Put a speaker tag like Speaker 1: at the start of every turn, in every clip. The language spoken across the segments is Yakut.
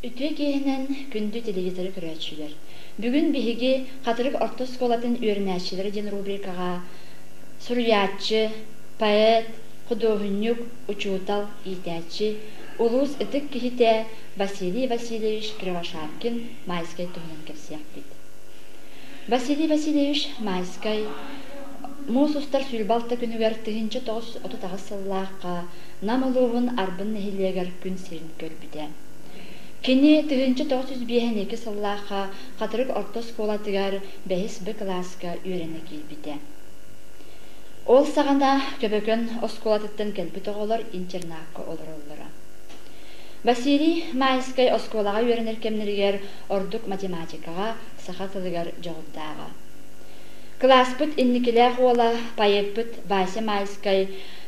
Speaker 1: Үтүө киэһэнэн, күндү телевизоры көрөөччүлэр! Бүгүн биһиги Хатырык орто оскуолатын үөрэнээччилэрэ диэн рубрикаҕа суруйааччы, поэт, худуоһунньук, учуутал, иитээччи, улуус ытык киһитэ Василий Васильевич Кривошапкин Майскай туһунан кэпсиэхпит. Василий Васильевич Майскай муус устар 26 күнүгэр 1938 сыллаахха Нам улууһун Арбын нэһилиэгэр күн сирин көрбүтэ. Кини 1952 сыллаахха Хатырык орто оскуолатыгар бэһис Б кылааска үөрэнэ киирбитэ. Ол саҕана Көбөкөн оскуолатыттан кэлбит оҕолор интернакка олороллоро. Василий Майскай оскуолаҕа үөрэнэр кэмнэригэр ордук математикаҕа, саха тылыгар дьоҕурдааҕа. Кылааспыт инникилээх уола, поэппыт Вася Майскай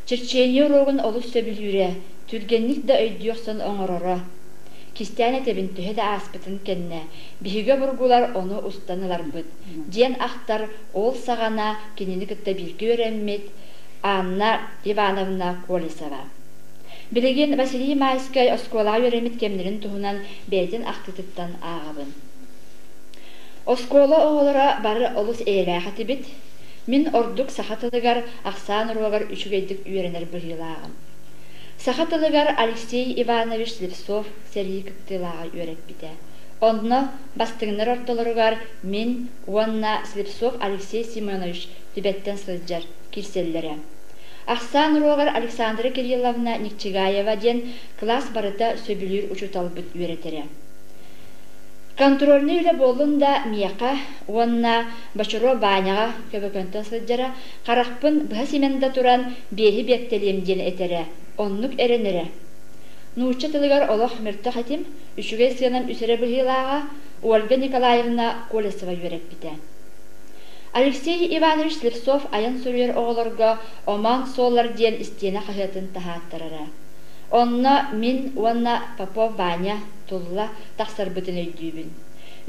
Speaker 1: черчение уруогун олус сөбүлүүрэ, түргэнник да өйдүү охсон оҥороро. Кистээн этэбин төһө да ааспытын кэннэ, биһиги обургулар ону устан ыларбыт, диэн ахтар ол саҕана кинини кытта бииргэ үөрэммит Анна Ивановна Колесова. Билигин Василий Майскай оскуолаҕа үөрэммит кэмнэрин туһунан бэйэтин ахтыытыттан ааҕабын. Оскуола оҕолоро бары олус эйэлээх этибит. Мин ордук саха тылыгар ахсаан уруогар үчүгэйдик үөрэнэр быһыылааҕым. Саха тылыгар Алексей Иванович Слепцов сэрии кыттыылааҕа үөрэппитэ. Онно бастыҥнар ортолоругар мин уонна Слепцов Алексей Семенович Түбэттэн сылдьар киирсэллэрэ. Ахсаан уруогар Александра Кирилловна Никчигаева диэн кылаас барыта сөбүлүүр учууталбыт үөрэтэрэ. Контрольнай үлэ буоллун да миэхэ уонна Бочуро Ваняҕа Көбөкөнтөн сылдьара, харахпын быһа симэн да туран биэһи биэртэлиэм диэн этэрэ, оннук эрэнэрэ. Нуучча тылыгар олох мөлтөх этим, үчүгэй сыанам үс эрэ быһыылааҕа, Ольга Николаевна Колесова үөрэппитэ. Алексей Иванович Слепцов айан суруйар оҕолорго Омоон суоллар диэн истиэнэ хаһыатын таһааттарара. Онно мин уонна Попов Ваня тулла тахсарбытын өйдүүбүн.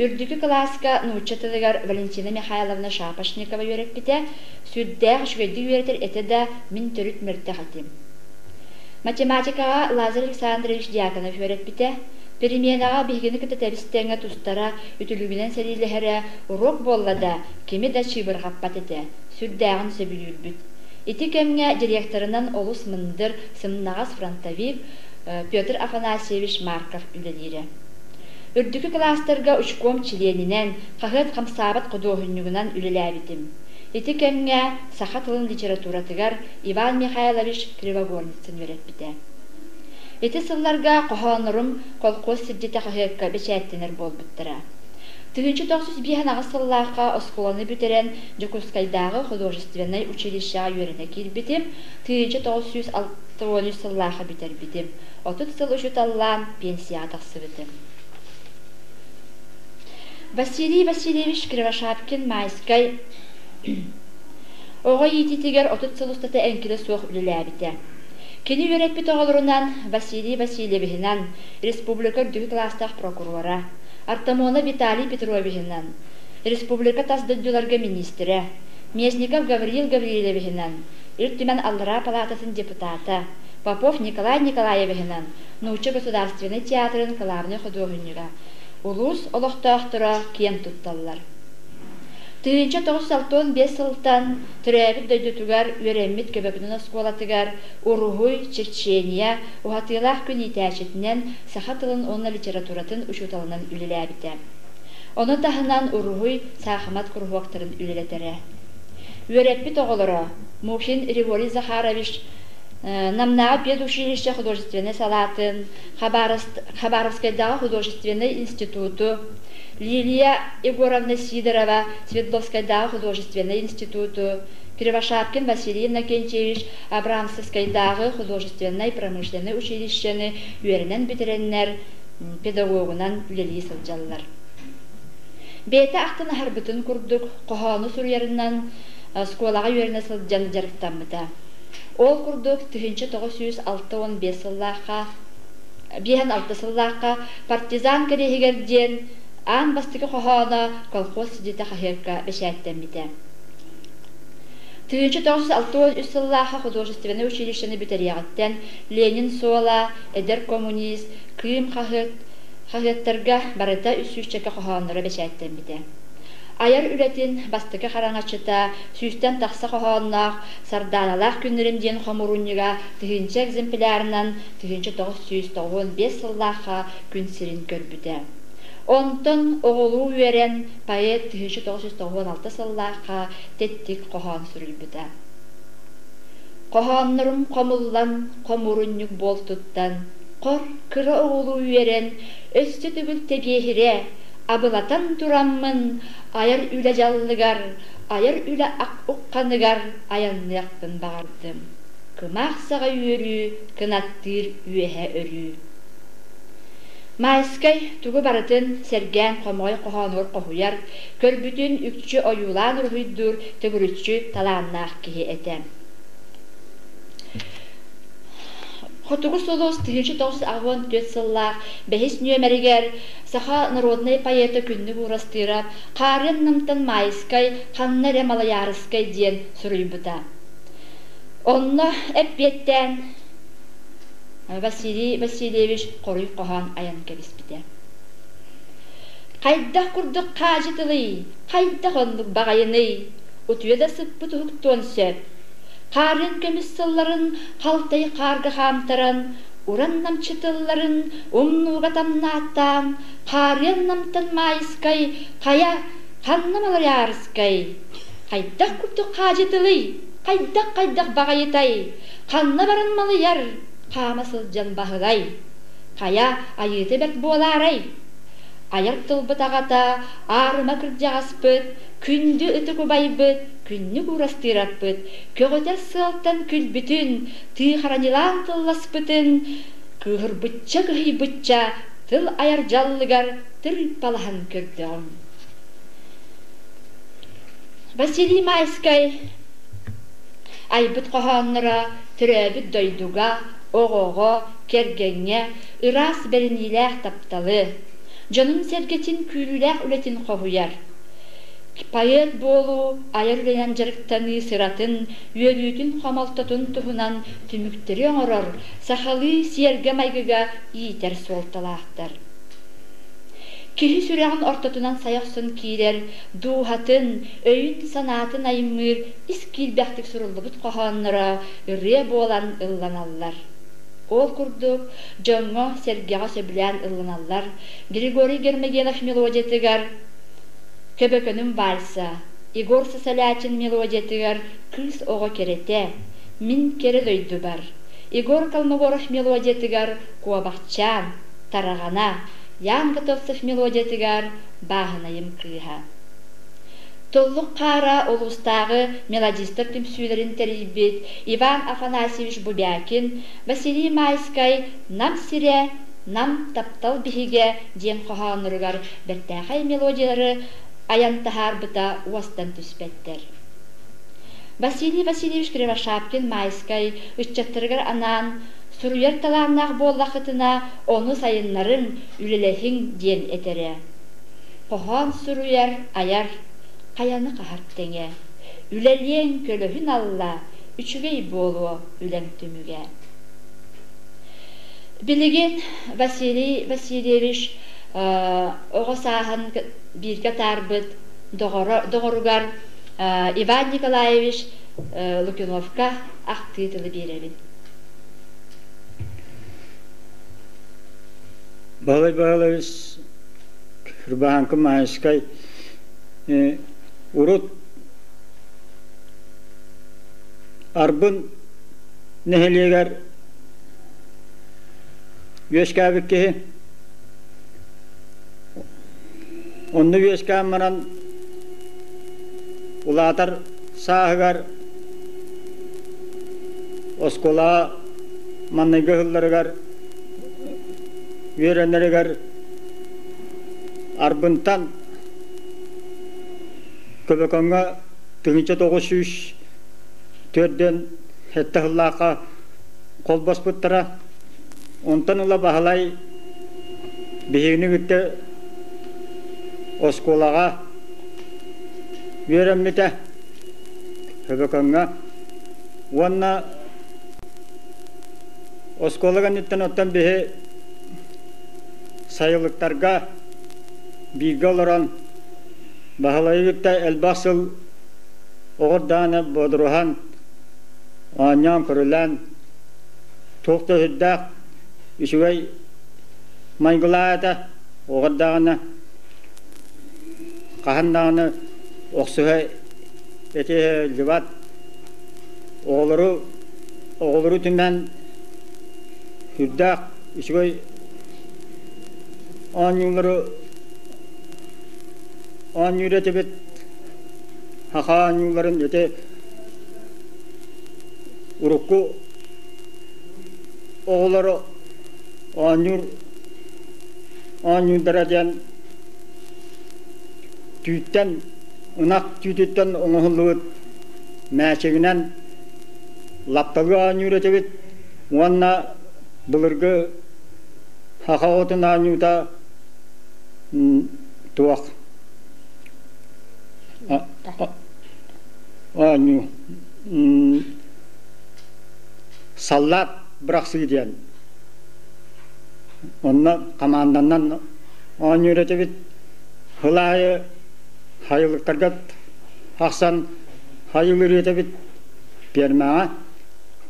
Speaker 1: Үрдүкү кылааска нуучча тылыгар Валентина Михайловна Шапошникова үөрэппитэ, сүрдээх үчүгэйдик үөрэтэр этэ да, мин төрүт мөлтөх этим. Математикаҕа Лазарь Александрович Дьяконов үөрэппитэ, переменаҕа биһигини кытта тэбис-тэҥҥэ тустара, үтүлүгүнэн сэриилэһэрэ, уруок буолла да, кими да чыыбырҕаппат этэ, сүрдээҕин сөбүлүүрбүт. Ити кэмҥэ директорынан олус мындыр, сымнаҕас фронтовик Петр Афанасьевич Марков үлэлиирэ. Үрдүкү кылаастарга учком чилиэнинэн, хаһыат хамсаабат худуоһунньугунан үлэлээбитим. Ити кэмҥэ саха тылын литературатыгар Иван Михайлович Кривогорницын үөрэппитэ. Ити сылларга хоһооннорум колхоз сирдьитэ хаһыакка бэчээттэнэр буолбуттара. 1958 сыллаахха оскуоланы бүтэрэн Дьокуускайдааҕы художественнай училищеҕа үөрэнэ киирбитим, 1963 сыллаахха бүтэрбитим. 30 сыл учууталлаан пенсияҕа тахсыбытым. Василий Васильевич Кривошапкин-Майскай оҕо иитиитигэр 30 сыл устата эҥкилэ суох үлэлээбитэ. Кини үөрэппит оҕолорунан Василий Васильевиһынан республика үрдүкү кылаастаах прокурора, Артамонов Виталий Петровиһынан республика тас дойдуларга миниистирэ, Местников Гавриил Гаврильевиһынан Ил Түмэн Аллараа палаататын депутата, Попов Николай Николаевиһынан Нуучча государственнай театрын кылаабынай худуоһунньуга, улуус олохтоохторо киэн тутталлар. 1965 сылтан төрөөбүт дойдутугар үөрэммит Көбөкөнүн оскуолатыгар уруһуй, черчение, уһатыылаах күн иитээччитинэн, саха тылын уонна литературатын учууталынан үлэлээбитэ. Ону таһынан уруһуй, саахымат куруһуоктарын үлэлэтэрэ. Үөрэппит оҕолоро Мухин Григорий Захарович Намнааҕы педучилище художественнай салаатын, Хабаровскайдааҕы художественнай институту, Лилия Егоровна Сидорова Свердловскайдааҕы художественнай институту, Кривошапкин Василий Иннокентьевич Абрамцевскайдааҕы художественнай-промышленнай училищены үөрэнэн бүтэрэннэр педагогунан үлэлии сылдьаллар. Бэйэтэ ахтан аһарбытын курдук, хоһоону суруйарынан оскуолаҕа үөрэнэ сылдьан дьарыктаммыта. Ол курдук 1965 сыллаахха 56 сыллаахха «Партизан кэриэһигэр» диэн аан бастакы хоһооно колхоз сидьитэ хаһыакка бэчээттэммитэ. 1963 сыллаахха художественнай училищены бүтэриэҕиттэн Ленин суола, Эдэр коммунист, Кыым хаһыат Хаһыаттарга барыта үс сүүсчэкэ хоһоонноро бэчээттэммитэ. Айар үлэтин бастакы хараҥаччыта сүүстэн тахса хоһоонноох «Сардааналаах күннэрим» диэн хомуурунньуга тыһыынча экземплярынан 1995 сыллаахха күн сирин көрбүтэ. Онтон оҕолуу үөрэн поэт 1996 сыллаахха тэттик хоһоон суруйбута. Хоһооннорум хомуллан хомуурунньук буолтуттан хор кыра оҕолуу үөрэн өссө төгүл тэбиэһирэ абылатан тураммын айар үлэ дьаллыгар, айар үлэ ухханыгар айанныахпын баҕардым. Кымаах саҕа үөрүү, кынаттыыр үөһэ өрүү. Майскай тугу барытын сэргээн хомоҕой хоһоонугар хоһуйар, көрбүтүн үкчү ойуулаан уруһуйдуур төгүрүччү талааннаах киһи этэ. Хотугу сулус 1984 сыллаах бэһис нүөмэригэр саха народнай поэта Күннүк Уурастыырап Хаарыан Намтан Майскай ханна эрэ Малайаарыскай диэн суруйбута. Онно эппиэттээн Василий Васильевич хоруй хоһоон айан кэбиспитэ. Хайдах курдук хаадьытылый, хайдах оннук баҕайыный, утуйа да сыппыт уһуктуон сөп. Хаарыан көмүс сылларын халтай хаарга хаамтаран, уран намчытылларын умнууга тамнааттаан, хаарыан намтан Маайыскай, хайа, ханна Маларыарыскай? Хайдах курдук хаадьытылый, хайдах-хайдах баҕайытай, ханна баран малыйар, хаама сылдьан Баһылай? Хайа, айыыта бэрт буолаарай? Айар тылбыт аҕата, аарыма кырдьаҕаспыт, күндү ытык убайбыт, күннүк уурастыыраппыт, көҕүтэр сыалтан күлбүтүн, тыыхараньылаан тылласпытын, кыыһырбычча-кыһыйбычча тыл айар дьаллыгар тырыыппалаһан көрдөҕүм. Василий Майскай айбыт хоһоонноро төрөөбүт дойдуга, оҕоҕо, кэргэҥҥэ ыраас бэриниилээх тапталы, дьонун-сэргэтин күүрүүлээх үлэтин хоһуйар. Поэт буолуу, айар үлэнэн дьарыктаныы сыратын, үөрүүтүн-хомолтотун туһунан түмүктэри оҥорор, сахалыы сиэргэ-майгыга иитэр суолталаахтар. Киһи сүрэҕин ортотунан сайа охсон киирэр, дууһатын, өйүн-санаатын аймыыр ис киирбэхтик суруллубут хоһоонноро ырыа буолан ылланаллар. Ол курдук, дьоҥҥо-сэргэҕэ сөбүлээн ылланаллар Григорий Гермогенов мелодиятыгар «Көбөкөнүм вальса», Егор Сосолятин мелодиятыгар «Кыыс оҕо кэрэтэ», «Мин кэрэ дойдубар», Егор Колмогоров мелодиятыгар «Куобахчаан», «Тараҕана», Ян Готовцев мелодиятыгар «Бааһынайым кыыһа». Туллук хаара улуустааҕы мелодистар түмсүүлэрин тэрийбит Иван Афанасьевич Бубякин, Василий Майскай «Нам сирэ, Нам таптал биһигэ» диэн хоһоонноругар бэртээхэй мелодиялары айан таһаарбыта уостан түспэттэр. Василий Васильевич Кривошапкин-Майскай ыччаттарыгар анаан суруйар талааннаах буоллаххытына, ону сайыннарыҥ, үлэлэһиҥ диэн этэрэ. Хоһоон суруйар, айар, хайаны хаһар тэҥэ. Үлэлиэҥ, көлөһүн алла, үчүгэй буолуо үлэҥ түмүгэ. Билигин Василий Васильевич оҕо сааһын бииргэ атаарбыт доҕоругар Иван Николаевич Лукиновка ахтыы тылы биэрэбин.
Speaker 2: Баһылай Баһылайыс Кырбаһааҥкы Маайыскай урут Арбын нэһилиэгэр үөскээбит киһи. Онно үөскээн баран улаатар сааһыгар оскуолаҕа маҥнайгы ыһылларыгар үөрэнэригэр Арбынтан Көбөкөҥҥө 1904 сэттэ сыллаахха холбоспуттара. Онтон ыла Баһылай биһигини кытта оскуолаҕа үөрэммитэ Көбөкөҥҥө уонна оскуола кэнниттэн оттон биһи сайылыктарга бииргэ олорон Баһылайы кытта элбэх сыл оҕордааны бодоруһан, оонньоон-көрүлээн туох да сүрдээх үчүгэй майгылаах этэ. Оҕордаҕына хаһан даҕаны охсуһа этиһиллибат. Оҕолору оҕолору түмэн сүрдээх үчүгэй оонньуулары оонньуур этибит. Саха оонньууларын ити урукку оҕолору оонньуур оонньуурдара диэн түүттэн ынах түүтүттэн оҥоһуллубут мээчигинэн лапталыы оонньуур этибит уонна былыргы саха оҕотун оонньуута туох оонньуу саллаат бырахсыы диэн онно хамаанданан оонньуур этибит сыл аайы хайылыктарга тахсан хайылыыр этибит пиэрмэҕэ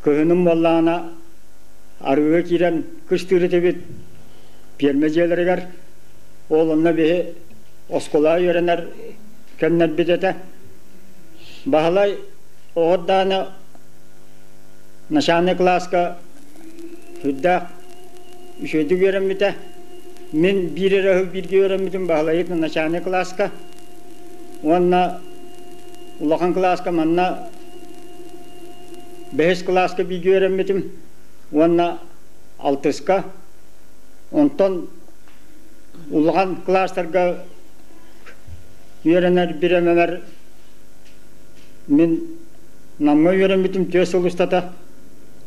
Speaker 2: кыһынын буоллаҕына арыыга киирэн кыстыыр этибит пиэрмэ дьиэлэригэр ол онно биһи оскуолаҕа үөрэнэр кэмнэрбит этэ. Баһылай оҕордааны начальнай кылааска сүрдээх үчүгэйдик үөрэммитэ. Мин биир эрэ ыһык бииргэ үөрэммитим Баһылайы начальнай кылааска. Уонна улахан кылааска манна бэһис кылааска бииргэ үөрэммитим уонна алтыска. Онтон улахан кылаастарга үөрэнэр бириэмэбэр мин Намҥа үөрэммитим түөрт сыл устата.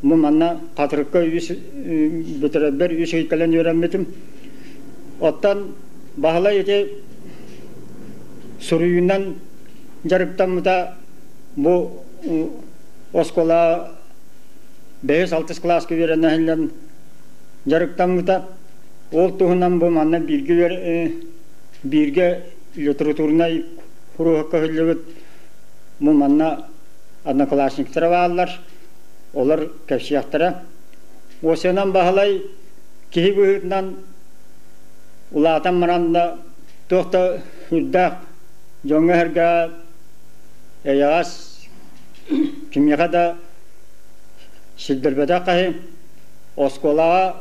Speaker 2: Бу манна Хатырыкка үс бүтэрэрбэр үс ый кэлэн үөрэммитим. Оттон Баһылай ити суруйуунан дьарыктаммыта бу оскуола бэһис-алтыс кылааска үөрэнэ иһиллэн дьарыктаммыта. Ол туһунан бу манна бииргэ бииргэ литературнай куруһукка иһиллибит бу манна одноклассниктара бааллар, олор кэпсиэхтэрэ. Осенан Баһылай киһи быһыытынан улаатан баран да туох да сүрдээх дьоҥҥо-сэргэҕэ эйэҕэс, кимиэхэ да сирдэрбэтэх киһи. Оскуолаҕа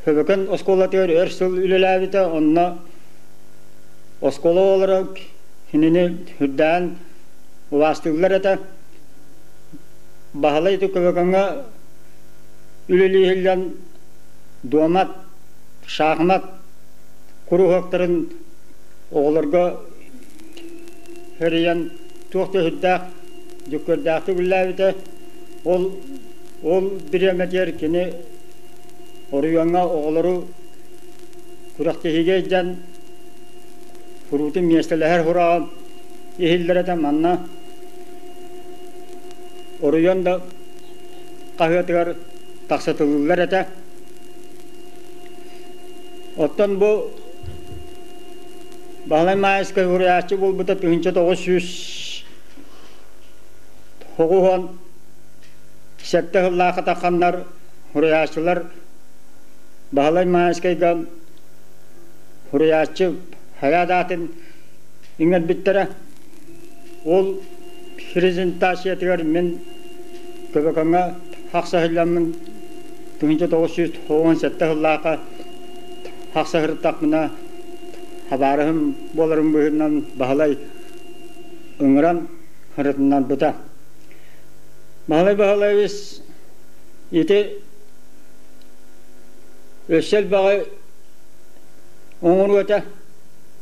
Speaker 2: Хөбөкөн оскуолатыгар өр сыл үлэлээбитэ, онно оскуола оҕолоро кинини үрдээн убаастыыллар этэ. Баһылай ити Көбөкөҥҥө үлэлии иһиллэн дуомат, шахмат куруһуоктарын оҕолорго тэрийэн туох да сүрдээх дьүккүөрдээхтик үлэлээбитэ. Ол ол бириэмэтигэр кини оройуоҥҥа оҕолору күрэхтэһиигэ илдьэн куруутун миэстэлэһэр сураҕа иһиллэр этэ. Манна оройуон да хаһыатыгар тахсытыллар этэ. Оттон бу Баһылай Маайыскай уруйааччы буолбута 1997 сыллаах атахханнар уруйааччылар Баһылай Маайыскайга уруйааччы хайа даатын иҥэрбиттэрэ. Ол презентациятыгар мин Көбөкөҥҥө тахса сылдьаммын 1997 сыллаахха тахса сырыттахпына табаарыһым буоларын быһыытынан Баһылай ыҥыран сырытыннарбыта. Баһылай Баһылаевич ити өссө элбэҕи оҥоруо этэ.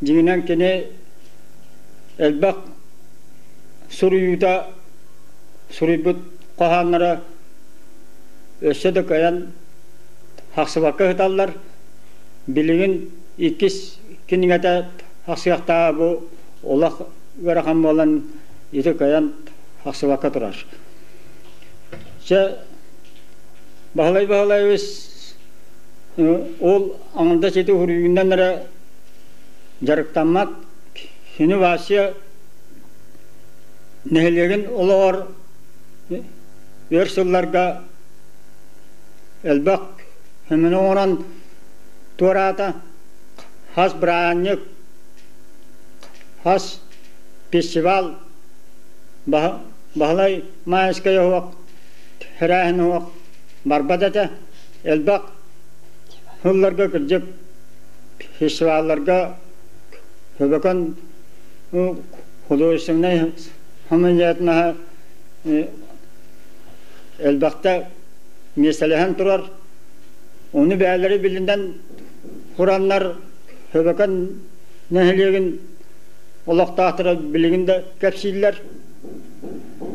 Speaker 2: Дьиҥинэн кини элбэх суруйуута суруйбут хоһоонноро өссө да кыайан тахсыбакка сыталлар. Билигин иккис кинигэтэ тахсыахтааҕа бу олох ыарахан буолан ити кыайан тахсыбакка турар. Чэ, Баһылай Баһылаевич Ол аҥардас ити уруйунан эрэ дьарыктаммат. Кини Вася нэһилиэгин олоҕор өр сылларга элбэх көмөнү оҥорон туораата. Хас бырааһынньык, хас фестивал Баһылай Маайыскай оһох, тэрээһин оһох барбат этэ. Элбэх сылларга кырдьык фестивалларга Көбөкөн художественнай хамыйаатынаһа элбэхтэ миэстэлэһэн турар. Ону бэйэлэри билинэн тураннар Көбөкөн нэһилиэгин олохтоохторо билигин да кэпсииллэр.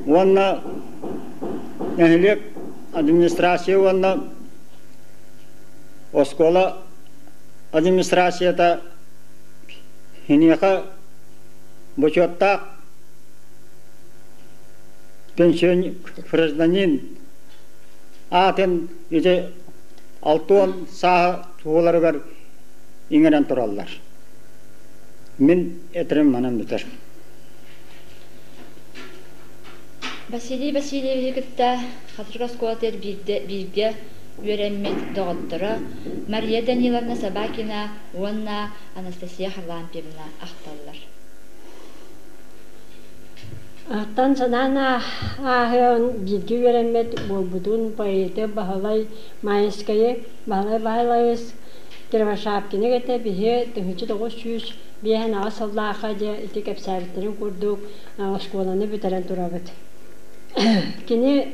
Speaker 2: Уонна нэһилиэк администрация уонна оскуола администрацията киниэхэ бочуоттаах пенсионер гражданин аатын ити 60 сааһа туоларыгар иҥэрэн тураллар. Мин этэрим манан бүтэр.
Speaker 1: Василий Васильевиһы кытта Хатырык оскуолатыгар бииргэ үөрэммит доҕотторо Мария Даниловна Собакина уонна Анастасия Харлампьевна ахталлар.
Speaker 3: Ахтан санаан ааһыан бииргэ үөрэммит буолбутун поэты Баһылай Маайыскайы Баһылай Баһылайыс Кривошапкины кытта биһи 1958 сыллаахха дьэ ити кэпсээбиттэрин курдук оскуоланы бүтэрэн турабыт. Кини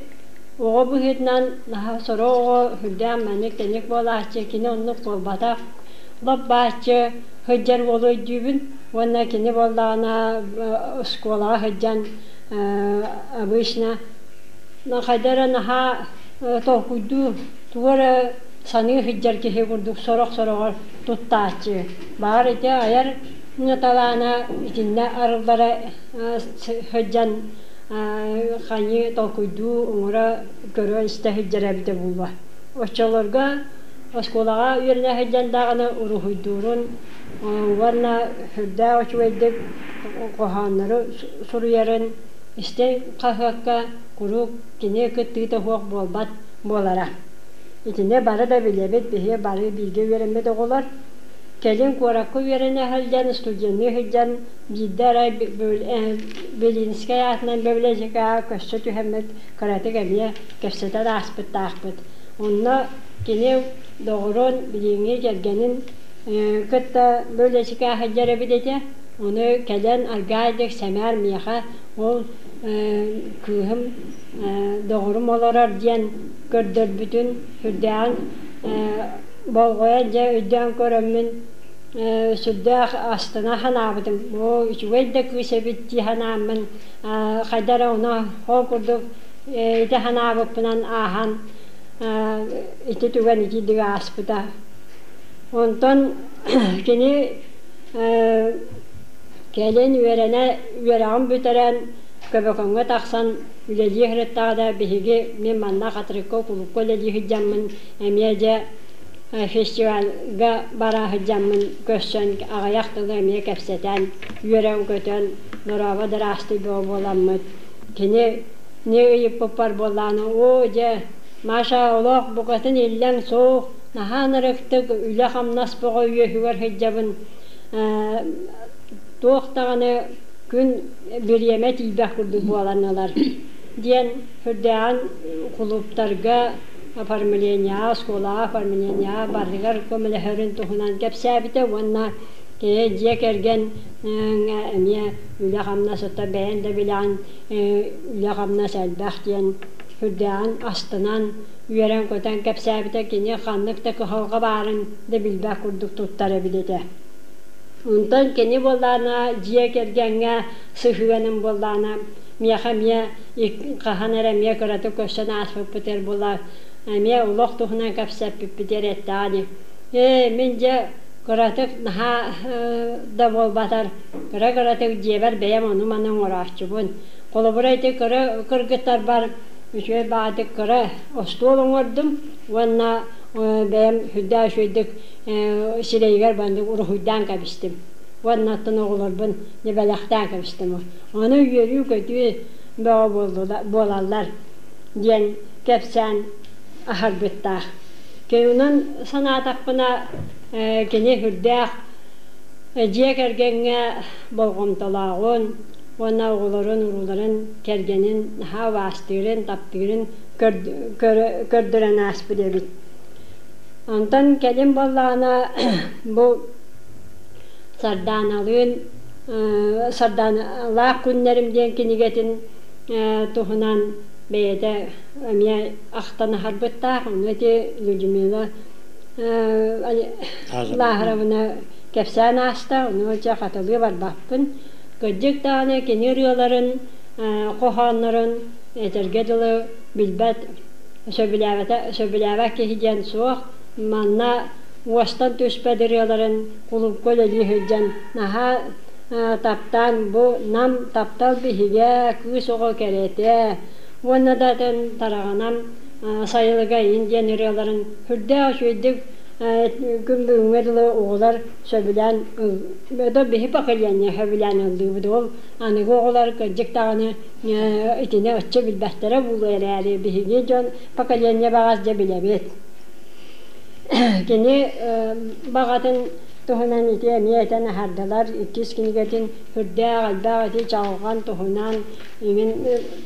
Speaker 3: оҕо быһыытынан наһаа сорох оҕо сүрдээх маннык-тэник буолааччы, кини оннук буолбатах. Лоп-бааччы сылдьар уолу өйдүүбүн уонна кини буоллаҕына оскуолаҕа сылдьан обычно хайда эрэ наһаа толкуйдуу тугу эрэ саныы сылдьар киһи курдук сорох-сороҕор туттааччы. Баҕар ити айар талаана итиннэ арыллара сылдьан хайыы толкуйдуу, оҥоро, көрө-истэ сылдьара эбитэ буолуо. Оччолорго оскуолаҕа үөрэнэ сылдьан даҕаны уруһуйдуурун уонна сүрдээх үчүгэйдик хоһооннору суруйарын истэн хаһыакка куруук кини кыттыыта суох буолбат буолара. Итини бары да билэбит, биһиги бары бииргэ үөрэммит оҕолор. Кэлин куоракка үөрэнэ сылдьан, студенныы сылдьан биирдэ арай Белинскэй аатынан библиотекаҕа көсө түһэммит кыратык эмиэ кэпсэтэн ааспыттаахпыт. Онно кини доҕорун, билиҥҥи кэргэнин кытта библиотекаҕа сылдьар эбит этэ. Ону кэлэн аргаайдык сэмээр миэхэ ол кыыһым доҕорум олорор диэн көрдөрбүтүн сүрдээҕин болҕойон дьэ өйдөөн көрөммүн сүрдээх астына санаабытым. Оо, үчүгэй да кыыс эбит дии санааммын хайда эрэ ону ол курдук ити санаабыппынан ааһан ити түгэн итиидик ааспыта. Онтон кини кэлин үөрэнэ үөрэҕин бүтэрэн Көбөкөҥҥө тахсан үлэлии сырыттаҕына да биһиги мин манна Хатырыкка кулуупка үлэлии сылдьаммын эмиэ дьэ фестивальга бара сылдьаммын көрсөн аҕыйах тылы эмиэ кэпсэтэн үөрэн-көтөн дорообо дыраастый бөҕө буоламмыт кини не ыйыппыппар буоллаҕына оо дьэ Маша олох букатын иллэҥ суох наһаа ынырыктык үлэ-хамнас бөҕө үөһүгэр сылдьабын туох даҕаны күн бириэмэ тиийбэх курдук буолан ылар диэн сүрдээҕин кулууптарга оформлениеҕа, оскуолаҕа оформлениеҕа барытыгар көмөлөһөрүн туһунан кэпсээбитэ уонна кини дьиэ кэргэн эмиэ үлэ-хамнас оттон бэйэҥ да билэҕин үлэ-хамнас элбэх диэн сүрдээҕин астынан үөрэн-көтөн кэпсээбитэ кини ханнык да кыһалҕа баарын да билбэт курдук туттар эбит этэ. Онтон кини буоллаҕына дьиэ кэргэҥҥэ сыһыаным буоллаҕына миэхэ эмиэ хаһан эрэ эмиэ кыратык көрсөн ааспыппыт эр буола эмиэ олох туһунан кэпсэппиппит эр эттэҕэ дии. Ээ мин дьэ кыратык наһаа да буолбатар кыра-кыратык дьиэбэр бэйэм ону-маны оҥорооччубун. Холобура ити кыра кыргыттарбар үчүгэй баҕатык кыра остуол оҥордум уонна Бэйэм сүрдээх үчүгэйдик сирэйигэр маннык уруһуйдаан кэбистим. Уонна оттон оҕолорбун бэлэхтээн кэбистим. Ону үөрүү-көтүү бөҕө буолаллар диэн кэпсээн аһарбыттаах. Онон санаатахпына, кини сүрдээх дьиэ кэргэҥҥэ болҕомтолооҕун уонна оҕолорун, урууларын, кэргэнин наһаа убаастыырын, таптыырын көрдөрөн ааспыт эбит. Онтон кэлин буоллаҕына бу Сардааналыын Сардааналаах күннэрим диэн кинигэтин туһунан бэйэтэ эмиэ ахтан аһарбыттаах. Ону ити Людмила Лааһаровна кэпсээн ааста, ону дьэ хатылыы барбаппын. Кырдьык даҕаны кини ырыаларын, хоһооннорун этэргэ дылы билбэт, сөбүлээбэтэ, сөбүлээбэт киһи диэн суох. Манна уостан түспэт ырыаларын кулуупка үлэлии сылдьан наһаа таптаан бу Нам таптал биһигэ, кыыс оҕо кэрэтэ уонна да атын Тараҕанам сайылыга иин диэн ырыаларын сүрдээх үчүгэйдик күн бүгүҥҥэ дылы оҕолор сөбүлээн ыл биһи поколение сөбүлээн ыллыыбыт. Ол аныгы оҕолор кырдьык даҕаны итини оччо билбэттэрэ буолуо эрээри биһиги дьон поколение баҕас дьэ билэбит. Кини баҕатын туһунан ити эмиэ этэн аһардылар. Иккис кинигэтин сүрдээх элбэх ити чаҕылҕан туһунан иҥин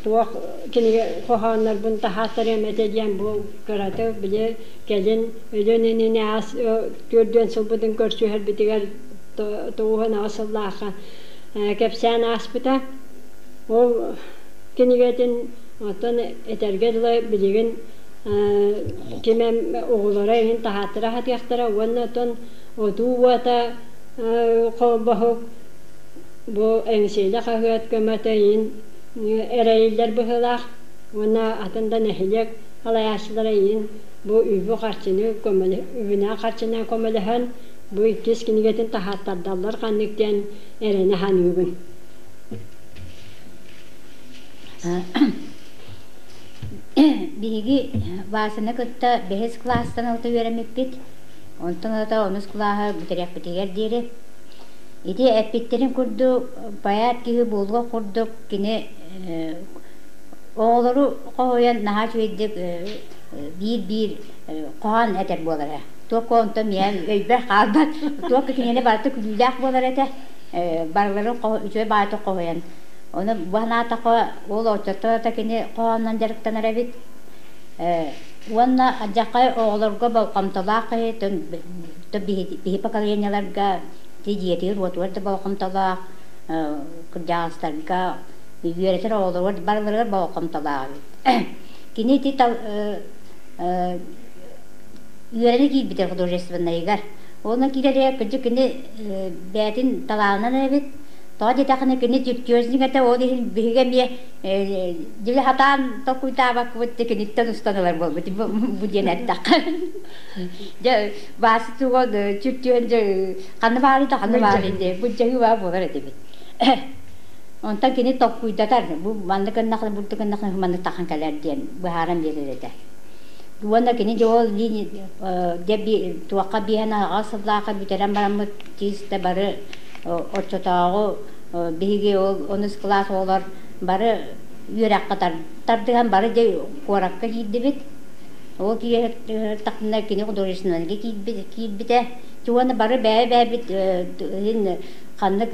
Speaker 3: туох кинигэ хоһооннорбун таһааттарыам этэ диэн бу кыратык били кэлин өлөн иннинэ аас 40 сылбытын көрсүһэрбитигэр 98 сыллаахха кэпсээн ааспыта. Ол кинигэтин оттон этэргэ дылы билигин ким оҕолоро иһин таһааттара сатыахтара уонна оттон отуу уота холбоһук бу Эҥсиэли хаһыат көмөтө иһин эрэйиллэр быһыылаах уонна атын да нэһилиэк салайааччылара иһин бу үбү-харчыны үбүнэн-харчынан көмөлөһөн бу иккис кинигэтин таһааттардаллар ханнык диэн эрэнэ саныыбын.
Speaker 4: Биһиги Васяны кытта бэһис кылаастан ылта үөрэммиппит. Онтон ылата онус кылааһы бүтэриэхпитигэр диэри. Ити эппиттэрин курдук поэт киһи буолуох курдук кини оҕолору хоһуйан наһаа үчүгэйдик биир-биир хоһоон этэр буолара. Туох онтон миэхэ өйбөр хаалбат. Туох кинини барыта күлүүлээх буолар этэ. Барыларын үчүгэй баҕайытык хоһуйан. Ону бу санаатахха ол оччотто да кини хоһоонунан дьарыктанар эбит. Уонна алдьархай оҕолорго болҕомтолоох киһи биһи поколениеларга ити дьиэтигэр-уотугар да болҕомтолоох, кырдьаҕастарга үөрэтэр оҕолоругар барыларыгар болҕомтолоох эбит. Кини ити үөрэнэ киирбитэ художественнайыгар. Онно киирэригэр кырдьык кини бэйэтин талаанынан эбит. Тоҕо диэтэххинэ кини чертежник этэ, ол иһин биһиги эмиэ дьили сатаан толкуйдаабаккыбыт киниттэн устан ылар буолбут бу диэн эттэххэ. Дьэ Вася туга чертежин дьэ ханна баарый да ханна баарый диye былдьаһыы баар буолар этибит. Онтон кини толкуйдатар бу маннык гыннахына бурдук гыннахына маннык тахан кэлэр диэн быһааран биэрэр этэ. Уонна кини дьэ ол дьэ туохха биэһэн аҕа сыллаахха бүтэрэн бараммыт чисто бары оччотооҕу биһиги ол онус кылаас оҕолор бары үөрэххэ тардыһан бары дьэ куоракка киирдибит. Ол кииртахпына кини художественнайга киирбитэ. Уонна бары бэйэ-бэйэбит иһин ханнык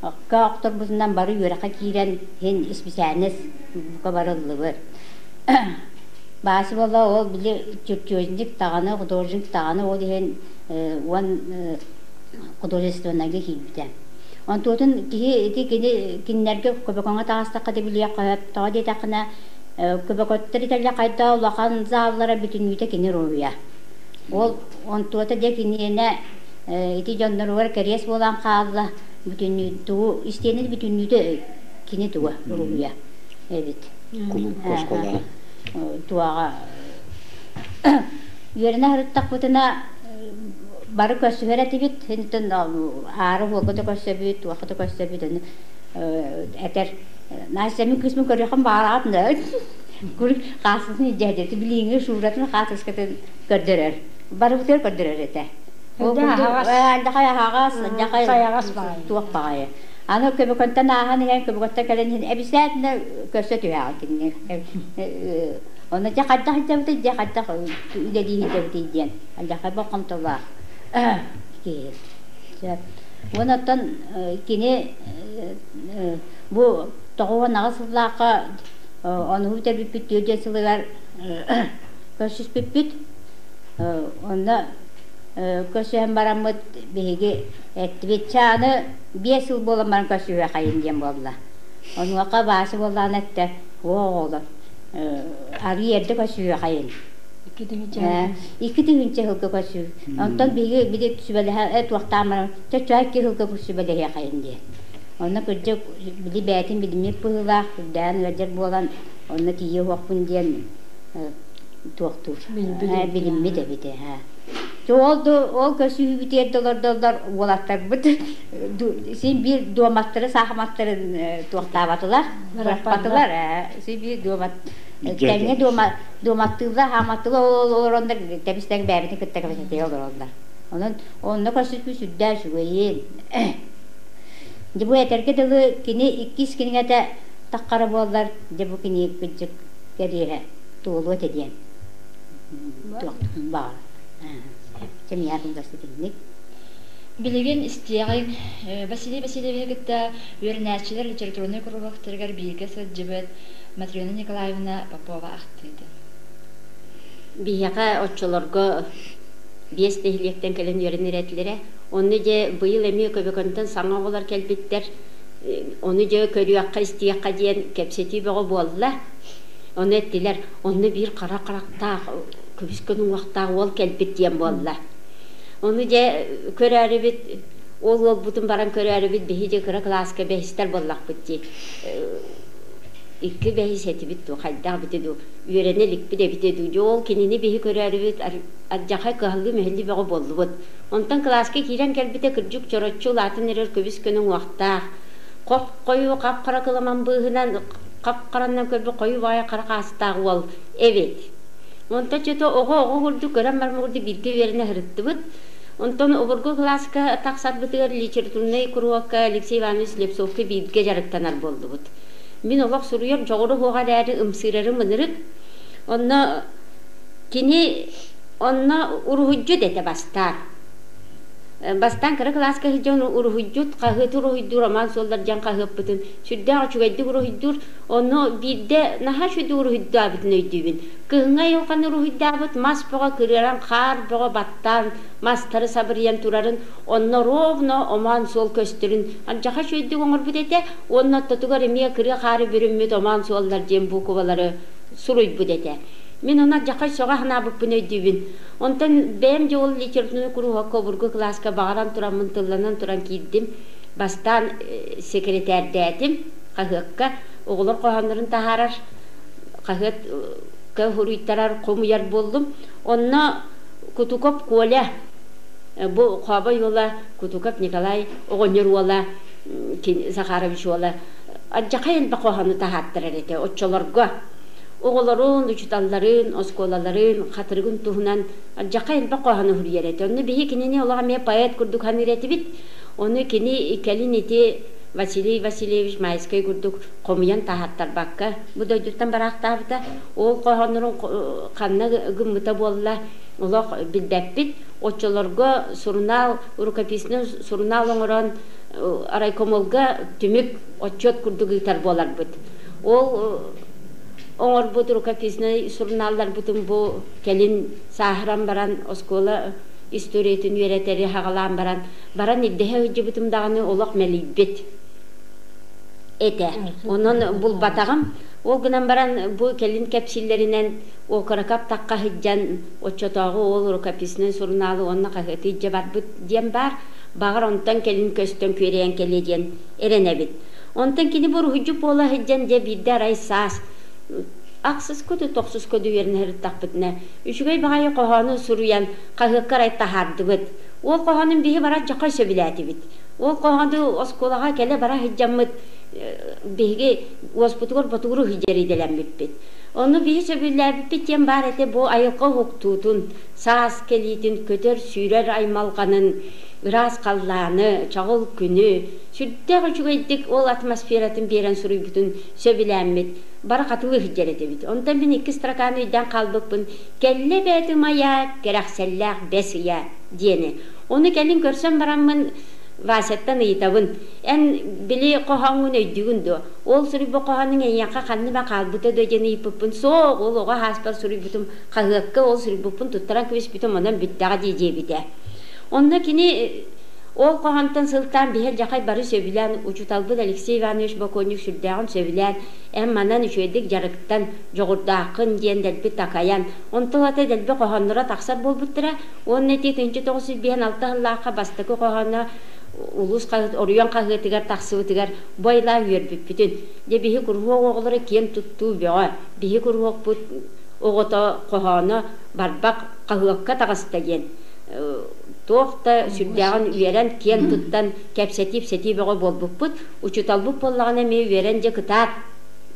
Speaker 4: охторбутунан бары үөрэххэ киирэн иһин исписээлинэс бука барыллыбыт. Баасы буолла ол били чертежник даҕаны, художник даҕаны ол иһин уон художественнайга киирбитэ. Онтуотун киһи ити кини кинилэргэ Көбөкөҥө таҕыстахха да билиэххэ сөп. Тоҕо диэтэххинэ Көбөкөттөр итэллэ хайда улахан заллара бүтүннүүтэ кини руруйа. Ол онтуота дьэ киниэнэ ити дьонноругар кэриэс буолан хаалла бүтүннүү тугу истиэнэ бүтүннүүтэ кини туга уруһуйа эбит.
Speaker 2: Кулуупка оскуолаҕа.
Speaker 4: Туоҕа үөрэнэ сырыттахпытына бары көрсүһэр этибит. Интэн аары уолга да көрсөбүт, туохха да көрсөбүт. Этэр, Настя, мин кыыспын көрүөххүн баҕараҕын да? Кур хааскытын илдьэ билиҥҥи сууратын хаатыскатын көрдөрөр. Барыбытыгар көрдөрөр этэ. Ол курдук алдьахай аһаҕас, алдьахай туох баҕайы. Аны Көбөкөнтөн ааһан иһэн, Көбөкөнтөн кэлэн иһэн эбисээтинэ көрсө түһэҕин кинини. Онно дьэ хайдах илдьэбитий, дьэ хайдах үлэлии илдьэбитий диэн алдьахай болҕомтолоох киһи. Уонна оттон кини бу 98 сыллаахха онуһу бүтэрбиппит 4 сылыгар көрсүспүппүт. Онно көрсүһэн бараммыт биһиги эттибит, чэ аны 5 сыл буолан баран көрсүһүөххэйин диэн буолла. Онуоха Вася буоллаҕына эттэ, оо оҕолор, арыый эрдэ көрсүһүөххэйин. 2000 сылга көрсүү. Онтон биһиги били сүбэлэһэ туохтаан баран, чэ 2 сылга сүбэлэһиэхэйин диэн. Онно кырдьык били бэйэтин билиммит быһыылаах, үрдээн ыалдьар буолан, онно тиийиэ уһуохпун диэн туохтуур. Билиммит эбит ээ. Ол ол көрсүһүүбүтүгэр да олордоллор уолаттарбыт син биир дуоматтары саахыматтарын туохтаабатылар, бырахпатылар. Син биир дуомат тэҥҥэ дуома дуоматтыыллар, хааматтыылар олороннор тэбис-тэҥ бэйэбитин кытта кэпсэтиһэ олороллор. Онон онно көрсүспүт сүрдээх үчүгэйин. Дьэ бу этэргэ дылы кини иккис кинигэтэ таххара буоллар, дьэ бу кини кырдьык кэриэһэ туолуо этэ диэн туох баҕар. Чэ миэхэ кылгас итинник.
Speaker 1: Билигин истиэҕиҥ Василий Васильевиһы кытта үөрэнээччилэр литературнай куруһуоктарыгар бииргэ сылдьыбыт Матрена Николаевна Попова ахтыытын.
Speaker 5: Биһиэхэ оччолорго 5 нэһилиэктэн кэлэн үөрэнэр этилэрэ. Онно дьэ быйыл эмиэ Көбөкөнтөн саҥа оҕолор кэлбиттэр. Ону дьэ көрүөххэ, истиэххэ диэн кэпсэтии бөҕө буолла. Ону эттилэр, онно биир хара харахтаах, көбүскэ уҥуохтаах уол кэлбит диэн буолла. Ону дьэ көрөөрүбүт, ол уолбутун баран көрөөрүбүт, биһи дьэ кыра кылааска бэһистэр буоллахпыт дии. Икки бэһис этибит дуу, хайдах эбитэ дуу, үөрэнэ иликпит эбитэ дуу. Дьэ ол кинини биһи көрөөрүбүт, алдьархай кыһаллыы-мүһэллии бөҕө буоллубут. Онтон кылааска киирэн кэлбитэ кырдьык чороччу улаатан эрэр көбүс-көнө уҥуохтаах, хоп-хойуу хап-хара кыламан быыһынан хап-харанан көрбүт хойуу баҕайы хара хаастаах уол эбит. Онтон чөтө оҕо-оҕо курдук көрөн баран курдук бииргэ үөрэнэ сырыттыбыт. Онтон обургу кылааска тахсарбытыгар литературнай куруһуокка Алексей Иванович Слепцовка бииргэ дьарыктанар буоллубут. Мин олох суруйар дьоҕуру суоҕа эрээри ымсыырарым ынырык. Онно кини онно уруһуйдьут этэ бастаан. Бастаан кыра кылааска сылдьан уруһуйдьут, хаһыаты уруһуйдуур Роман Суоллар диэн хаһыаппытын сүрдээх үчүгэйдик уруһуйдуур. Онно биирдэ наһаа үчүгэйдик уруһуйдаабытын өйдүүбүн. Кыһыҥҥы айылҕаны уруһуйдаабыт мас бөҕө кырыаран, хаар бөҕө баттаан, мастары сабырыйан турарын, онно ровно омоон суол көстөрүн алдьархай үчүгэйдик оҥорбут этэ уонна ортотугар эмиэ кырыа хаары бүрүммүт омоон суоллар диэн буукубалары суруйбут этэ. Мин ону алдьархай сөҕө санаабыппын өйдүүбүн. Онтон бэйэм дьэ ол литературнай куруһуокка обургу кылааска баҕаран тураммын тылланан туран киирдим. Бастаан секретэрдээтим хаһыакка. Оҕолор хоһооннорун таһаарар хаһыатка суруйтарар, хомуйар буоллум. Онно Кутуков Коля, бу Хообой уола Кутуков Николай оҕонньор уола Захарович уола алдьархай элбэх хоһоону таһааттарар этэ оччолорго. Оҕолорун, учууталларын, оскуолаларын, хатырыгын туһунан алдьархай элбэх хоһоону суруйар этэ. Онно биһи кинини олох эмиэ поэт курдук саныыр этибит. Ону кини кэлин ити Василий Васильевич Майскай курдук хомуйан таһааттарбакка бу дойдуттан бараахтаабыта. Ол хоһооннорун ханна гыммыта буолла олох билбэппит. Оччолорго сурунаал, рукописнай сурунаал оҥорон райкомолга түмүк отчет курдук ыытар буоларбыт. Ол оҥорбут рукописнай сурунаалларбытын бу кэлин сааһыран баран оскуола историятын үөрэтэри хаҕалаан баран баран ирдэһэ сылдьыбытым даҕаны олох мэлийбит этэ. Онон булбатаҕым. Ол гынан баран бу кэлин кэпсииллэринэн окорокап тахха сылдьан оччотооҕу ол рукописнай сурунаалы уонна хаһыаты илдьэ барбыт диэн баар. Баҕар онтон кэлин көстөн күөрэйэн кэлиэ диэн эрэнэбит. Онтон кини бу уруһуйдьут буола сылдьан дьэ биирдэ арай саас ахсыс көтү тохсус көтү үөрэнэ сырыттахпытына үчүгэй баҕайы хоһоону суруйан хаһыакка арай таһаардыбыт. Ол хоһоонун биһи баран дьохой сөбүлээтибит. Ол хоһоону оскуолаҕа кэлэ-бара сылдьаммыт. Биһиги уоспутугар ботугуру сылдьар идэлэммиппит. Ону биһи сөбүлээбиппит диэн баар этэ бу айылҕа уһуктуутун, саас кэлиитин, көтөр-сүүрэр аймалҕанын, ыраас халлааны, чаҕыл күнү сүрдээх үчүгэйдик ол атмосфератын биэрэн суруйбутун сөбүлээммит бары хатылыы сылдьар этибит. Онтон мин икки строканы өйдөөн хаалбыппын «Кэллэ бээтим айа, кэрэхсэллээх бэс ыйа» диэни. Ону кэлин көрсөн бараммын Васяттан ыйытабын, эн били хоһооҥҥун өйдүүгүн дуо? Ол суруйбут хоһоонуҥ эйиэхэ ханна эмэ хаалбыта дуо диэн ыйыппыппын, суох, ол оҕо ааспар суруйбутум, хаһыакка ол суруйбуппун туттаран кэбиспитим, онон бүттэҕэ дии диэбитэ. Онно кини ол хоһоонтон сылтаан биһи алдьархай бары сөбүлээн, учууталбыт Алексей Иванович Боконник сүрдээҕин сөбүлээн, эн манан үчүгэйдик дьарыктан, дьоҕурдааххын диэн дэлби такайан, онтон ата дэлби хоһоонноро тахсар буолбуттара. Уонна ити 1956 сыллаахха бастакы хоһооно улуус хаһыат оройуон хаһыатыгар тахсыбытыгар бу айылаах үөрбүппүтүн. Дьэ биһи куруһуок оҕолоро киэн туттуу бөҕө. Биһи куруһуокпут оҕото хоһооно барбах хаһыакка таҕыста диэн туох да сүрдээҕин үөрэн, киэн туттан кэпсэтии-ипсэтии бөҕө буолбуппут. Учууталбыт буоллаҕына эмиэ үөрэн дьэ кытаат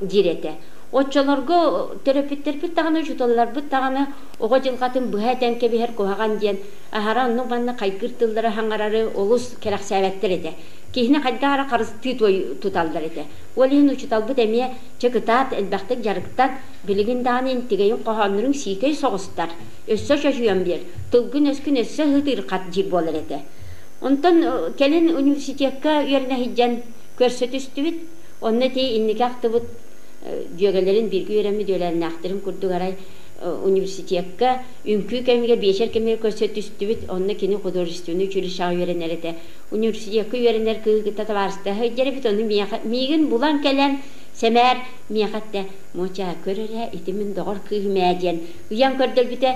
Speaker 5: диир этэ. Оччолорго төрөппүттэрбит даҕаны, учууталларбыт даҕаны оҕо дьылҕатын быһа этэн кэбиһэр куһаҕан диэн аһара оннук-маннык хайгыыр тыллары хаҥарары олус кэрэхсээбэттэр этэ. Киһини хайдах эрэ харыстыы туталлар этэ. Ол иһин учууталбыт эмиэ чэ кытаат элбэхтик дьарыктан, билигин даҕаны интигэйин хоһоонноруҥ сиикэй соҕустар, өссө чочуйан биэр, тылгын-өскүн өссө ыһыытыырхат диир буолар этэ. Онтон кэлин университекка үөрэнэ сылдьан көрсө түстүбүт. Онно ити инники ахтыбыт дьүөгэлэрин бииргэ үөрэммит үөлээннээхтэрин курдук арай университекка үҥкүү кэмигэр, биэчэр кэмигэр көрсө түстүбүт. Онно кини художественнай училищеҕа үөрэнэр этэ. Университекка үөрэнэр кыыһы кытта табаарыстаһа сылдьар эбит. Ону миэхэ, миигин булан кэлэн, сэмээр миэхэ эттэ, «Муочаа, көр эрэ, ити мин доҕор кыыһым ээ» диэн ыйан көрдөрбүтэ.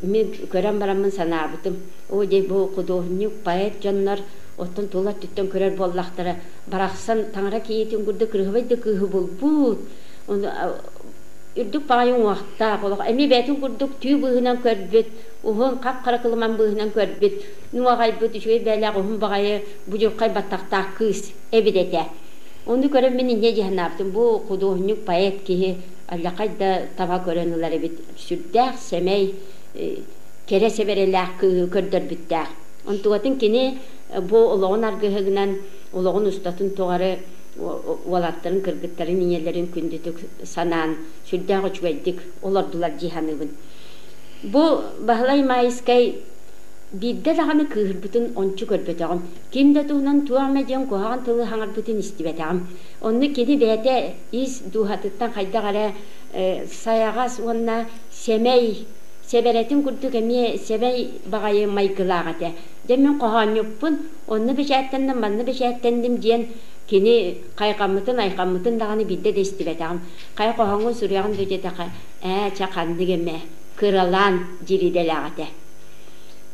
Speaker 5: Мин көрөн бараммын санаабытым, оо дьэ бу худуоһунньук, поэт дьоннор оттон тула өттүттэн көрөр буоллахтара, барахсан таҥара кийиитин курдук кырыһыбай да кыыһы булбут. Ону үрдүк баҕайы уҥуохтаах, олох эмиэ бэйэтин курдук түү быыһынан көрбүт, уһун хап-хара кылыман быыһынан көрбүт, нуоҕайбыт, үчүгэй бэйэлээх уһун баҕайы будьурхай баттахтаах кыыс эбит этэ. Ону көрөн мин инньэ дии санаабытым, бу худуоһунньук, поэт киһи аллахай да таба көрөн ылар эбит, сүрдээх сэмэй, кэрэ сэбэрэлээх кыыһы көрдөрбүттээх. Онтугатын кини бу олоҕун аргыһыгынан олоҕун устатын тухары уолаттарын, кыргыттарын, ийэлэрин күндүтүк санаан, сүрдээх үчүгэйдик олордулар дии саныыбын. Бу Баһылай Маайыскай биирдэ даҕаны кыыһырбытын ончу көрбөтөҕүм. Ким да туһунан туох эмэ диэн куһаҕан тылы хаҥарбытын истибэтэҕим. Онно кини бэйэтэ ис дууһатыттан хайдах эрэ сайаҕас уонна сэмэй, сэбэрэтин курдук эмиэ сэмэй баҕайы майгылаах этэ. Дьэ мин хоһоонньуппун, онно бэчээттэнним, манна бэчээттэнним диэн кини хайҕаммытын, айхаммытын даҕаны биирдэ да истибэтэҕим. Хайа хоһооҥҥун суруйаҕын дуу диэтэххэ, ээ, чэ ханнык эмэ, кыралаан диир идэлээх этэ.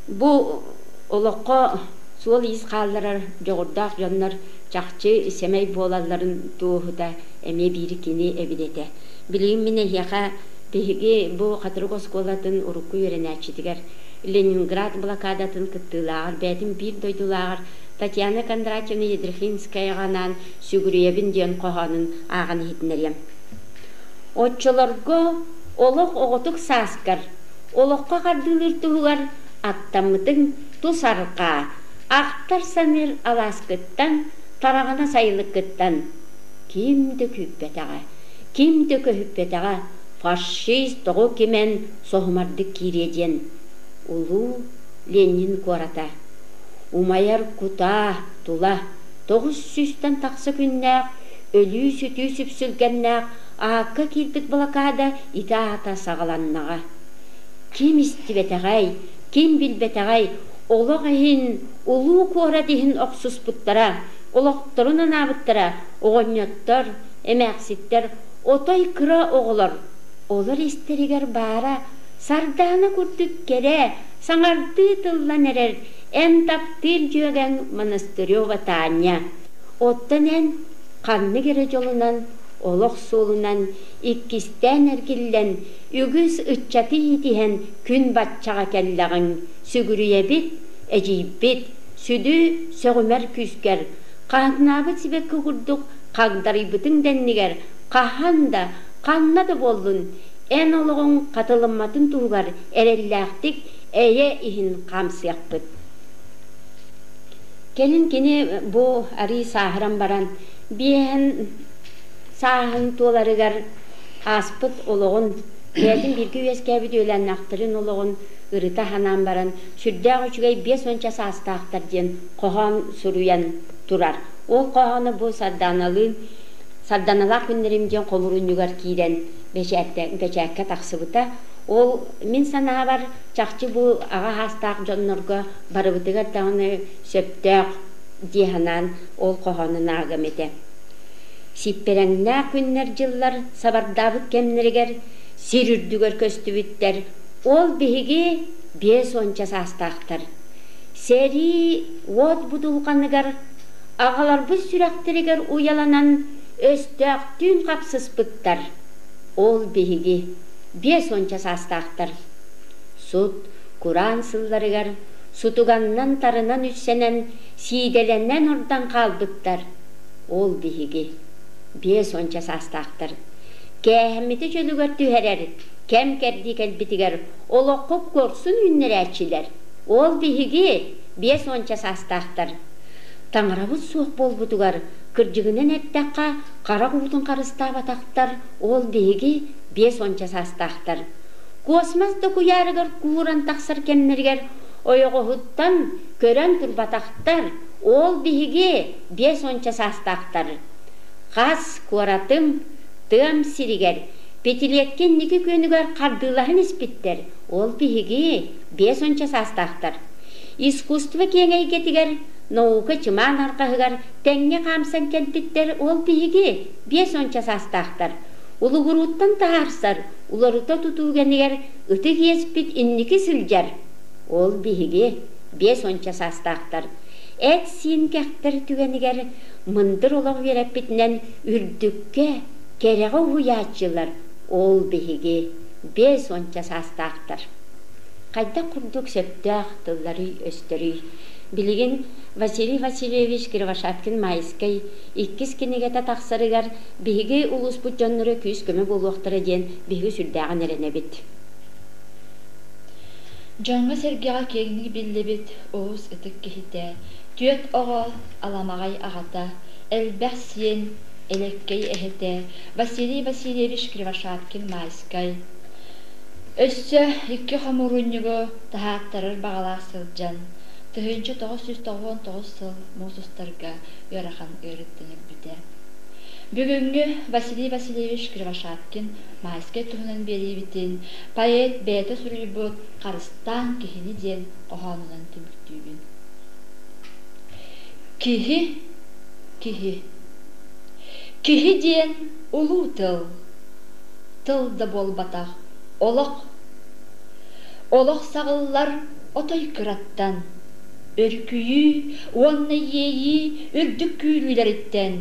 Speaker 5: Бу олоххо суол-иис хаалларар дьоҕурдаах дьоннор чахчы сэмэй буолалларын туоһута эмиэ биир кини эбит этэ. Билигин мин эһиэхэ биһиги бу Хатырык оскуолатын урукку үөрэнээччитигэр Ленинград блокадатын кыттыылааҕар бэйэтин биир дойдулааҕар Татьяна Кондратьевна Ядрихинскаяҕа анаан «Сүгүрүйэбин» диэн хоһоонун ааҕан иһитиннэриэм. Оччолорго олох оҕотук сааскар, олоххо хардыылыыр туһугар аттаммытыҥ тус арҕаа, ахтар-саныыр алааскыттан, тараҕана сайылыккыттан ким да күүппэтэҕэ, ким да көһүппэтэҕэ фашист тоҕу кимэн соһумардык киириэ диэн улуу Ленин куората умайар кутаа тула 900-тэн тахса күннээх өлүү-сүтүү сүпсүлгэннээх аакка киирбит блокада ити аата саҕаланнаҕа. Ким истибэтэҕэй, ким билбэтэҕэй, олох иһин, улуу куорат иһин охсуспуттара, олохторун анаабыттара оҕонньоттор, эмээхситтэр, отой кыра оҕолор. Олор истэригэр баара сардаана курдук кэрэ, саҥардыы тыллан эрэр эн таптыыр дьүөгэҥ Монастырева Таня. Оттон эн ханнык эрэ дьолунан, олох суолунан иккистээн эргиллэн, үгүс ыччаты иитиһэн күн баччаҕа кэллэҕиҥ, сүгүрүйэбит, эдьиийбит, сүдү сөҕүмэр күүскэр, Хаһыҥнаабыт сибэкки курдук хагдарыйбытыҥ дэннигэр хаһан да, ханна да буоллун, эн олоҕуҥ хатылымматын туһугар эрэллээхтик эйэ иһин хаамсыахпыт. Кэлин кини бу арыы сааһыран баран биэһэн сааһын туоларыгар ааспыт олоҕун, бэйэтин бииргэ үөскээбит үөлээннээхтэрин олоҕун ырыта санаан баран сүрдээх үчүгэй биэс уонча саастаахтар диэн хоһоон суруйан турар. Ол хоһоону бу Сардааналыын Сарданалаах күннэрим диэн хомуруунньугар киирэн бэчээккэ тахсыбыта. Ол мин санаабар чахчы бу аҕа саастаах дьоннорго барыбытыгар даҕаны сөптөөх дии санаан ол хоһоонун ааҕыам этэ. Сиппэрэҥнээх күннэр-дьыллар сабардаабыт кэмнэригэр сир үрдүгэр көстүбүттэр, ол биһиги биэс уонча саастаахтар. Сэрии уот будулҕаныгар аҕаларбыт сүрэхтэригэр уйаланан өстөөхтүүн хапсыспыттар. Ол биһиги биэс уонча саастаахтар. Сут, кураан сылларыгар сутуганнан тарынан үссэнэн, сиидэлэнэн ордон хаалбыттар. Ол биһиги биэс уонча саастаахтар. Кээһэммити чөлүгэр түһэрэр кэм-кэрдии кэлбитигэр олоххо куорсун үүннэрээччилэр. Ол биһиги биэс уонча саастаахтар. Таҥарабыт суох буолбутугар, кырдьыгынан эттэххэ, харах уутун харыстаабатахтар, ол биһиги биэс уонча саастаахтар. Космос да куйаарыгар кууран тахсар кэмнэригэр ойоҕоһуттан көрөн турбатахтар, ол биһиги биэс уонча саастаахтар. Хас куоратым, тыам сиригэр пятилетка инники күөнүгэр хардыылаһан испиттэр, ол биһиги биэс уонча саастаахтар. Искусство киэҥ эйгэтигэр, наука чымаан арҕаһыгар тэҥҥэ хаамсан кэлбиттэр, ол биһиги биэс уонча саастаахтар. Улугурууттан таһаарсар, уларыта тутуу кэмигэр ытык иэспит инники сылдьар, ол биһиги биэс уонча саастаахтар. Эт-сиин кэхтэр түгэнигэр мындыр олох үөрэппитинэн үрдүккэ, кэрэҕэ уһуйааччылар, ол биһиги биэс уонча саастаахтар. Хайдах курдук сөптөөх тылларый-өстөрүй? Билигин Василий Васильевич Кривошапкин-Майскай иккис кинигэтэ тахсарыгар биһиги улууспут дьонноро күүс-көмө буолуохтара диэн биһиги сүрдээҕин эрэнэбит.
Speaker 1: Дьоҥҥо-сэргэҕэ киэҥник биллибит уус ытык киһитэ, түөрт оҕо аламаҕай аҕата, элбэх сиэн элэккэй эһэтэ Василий Васильевич Кривошапкин-Майскай өссө икки хомуурунньугу таһааттарар баҕалаах сылдьан, тыһыынча тоҕус сүүс тоҕуон тоҕус сыл муус устарга ыарахан ыарыыттан өлбүтэ. Бүгүҥҥү Василий Васильевич Кривошапкин Майскай туһунан биэриибитин поэт бэйэтэ суруйбут «Харыстаан киһини» диэн хоһоонунан түмүктүүбүн. Киһи, киһи. Киһи диэн улуу тыл. Тыл да буолбатах, олох. Олох саҕыллар отой кыраттан. Өрүкүйүү уонна иэйии үрдүк күүрүүлэриттэн.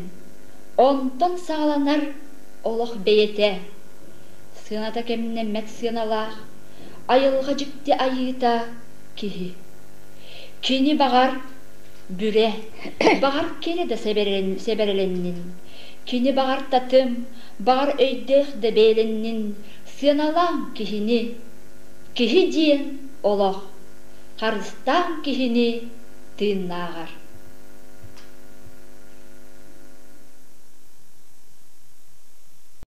Speaker 1: Онтон саҕаланар олох бэйэтэ. Сыаната кэмнэммэт сыаналаах, айылҕа дьикти айыыта киһи. Кини баҕар бүрэ, баҕар кэрэ да сэбэрэлэннин, кини баҕар татым, баҕар өйдөөх да бэйэлэннин, сыаналаан киһини. Киһи диэн олох, харыстаан киһини тыыннааҕар.